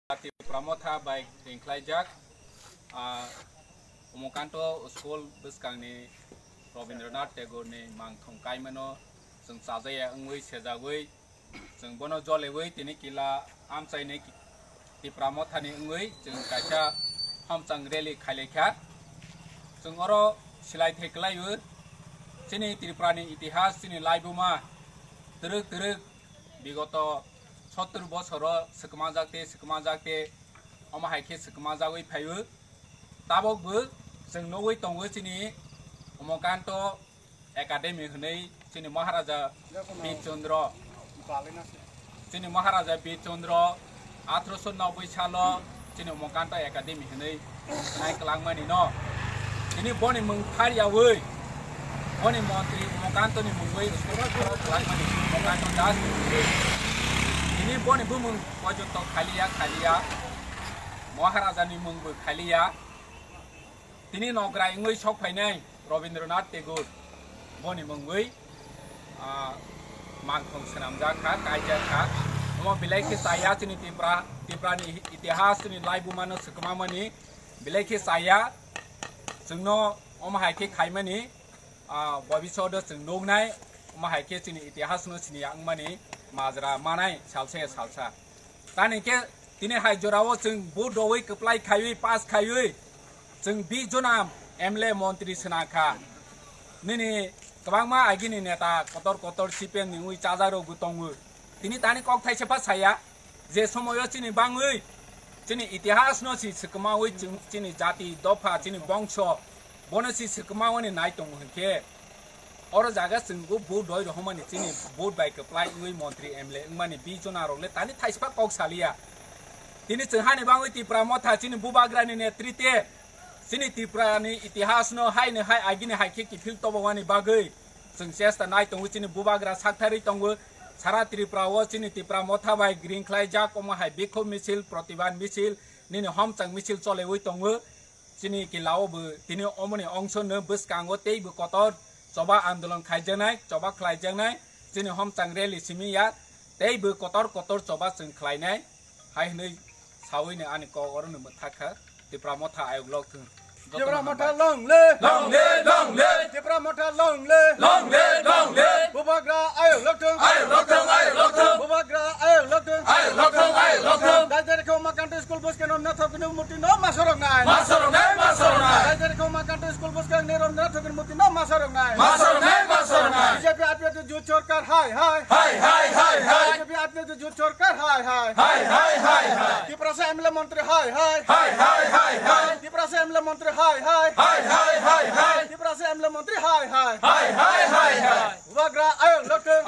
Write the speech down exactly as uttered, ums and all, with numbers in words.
Tipra Motha bai ringkhlaijak, ah, Umakanto School bwskangni Rabindranath Tagore ni mangthong kaimano chwng chajaya wngwi sejagwi, chwng bono jolewi tini kila amchaini Tipra Mothani wngwi chwng kaisa hamchang rally khailaikha. Chwng oro silai thai kwlaiwi chini Tripurani itihas, chini laibuma twrwk twrwk bigoto sottur bosoro swkmajak tei swkmajak tei omo hai khe swkmajagwi phaio. Tabok bo chwng nugwi tongo chini Umakanto Academy hwnwi chini Maharaja Bir Chandra, chini Maharaja Bir Chandra athroso noboi salo chini Umakanto Academy hwnwi nai kwlangmani no. Tini boni mung thar yawi, boni montri Umakanto ni mungwi kwlangmani Umakanto Das ni mungwi. Tini boni bumung pojonto khaliya, khaliya, Maharaja ni mungbo khaliya. Tini nograi wngwi sok phainai Rabindranath Tagore boni mungwi, ah, mangthong swnamjak kha, kaijak kha. Omo belai khe chaya chini Tipra, Tiprani itihas, chini laibumano swkmamani belai khe chaya. Chwngno omo hai khe khaimani, ah, bobishodo chwng nuknai, omo hai khe chini itihasno siniya wngmani majra manai salsa ya salsa. Tani khe tini hai jorao chwng vote rwwi kwplai khaiwi pass khaiwi chwng bis jona M L A montri swnakha. Nini kwbangma agini neta kotor kotor C P M ni wngwi chajakrokbo tongo. Tini tani kok thaisa pha saya, je somoyo chini bangwi, chini itihasno si swkmawi chwng, chini jati dopha, chini bongso, bono si swkmawani nai tongo hinkhe, oro jaga chwngbo vote doi rohormani chini vote bai kwplai wngwi montri M L A wngmani bis jona rokle tani thaisa pha kok saliya. Tini chwng hani bangwi Tipra Motha chini bubagrani netrite, chini Tripurani itihasno haino hai agini hai khe kiphil tobowani bagwi chwng chesta nai tongo chini bubagra saktharwi tongo. Sara Tripura o chini Tipra Motha bai ringkhlaijak omo hai bikhok misil, protibad misil, nini homchang misil cholewi tongo. Chini kila o bo tini omoni ongsono bwskango teibo kotor choba andolon khaijaknai, choba khlaijaknai, chini homchang rally simi ya, teibo kotor kotor choba chwng khlainai, hai hwnwi sawi no ani kok oro no mwthak kha, Tipra Motha ayok lok thung. Tipra Motha long live! Long live, long live! Tipra Motha long live! Long live, long live! Bubagra ayok lok thung! Ayok lok thung, ayok lok thung! Bubagra ayok lok thung! Ayok lok thung, ayok lok thung! Daidari khe Umakanto school bwskangni naithok ni murti no ma soroknai! Ma soroknai, ma soroknai! Daidari khe Umakanto school bwskangni naithok ni murti no ma soroknai! Ma soroknai, ma soroknai! B J P apni jut sorkar hai hai! Hai hai hai hai! B J P apni jut sorkar hai hai! Hai hai hai hai! Tiprasa M L A montri hai hai! Hai hai hai hai! Tiprasa M L A montri hai hai! Hai hai hai hai! Tiprasa M L A montri hai hai! Hai hai hai hai! Bubagra ayok lok thung!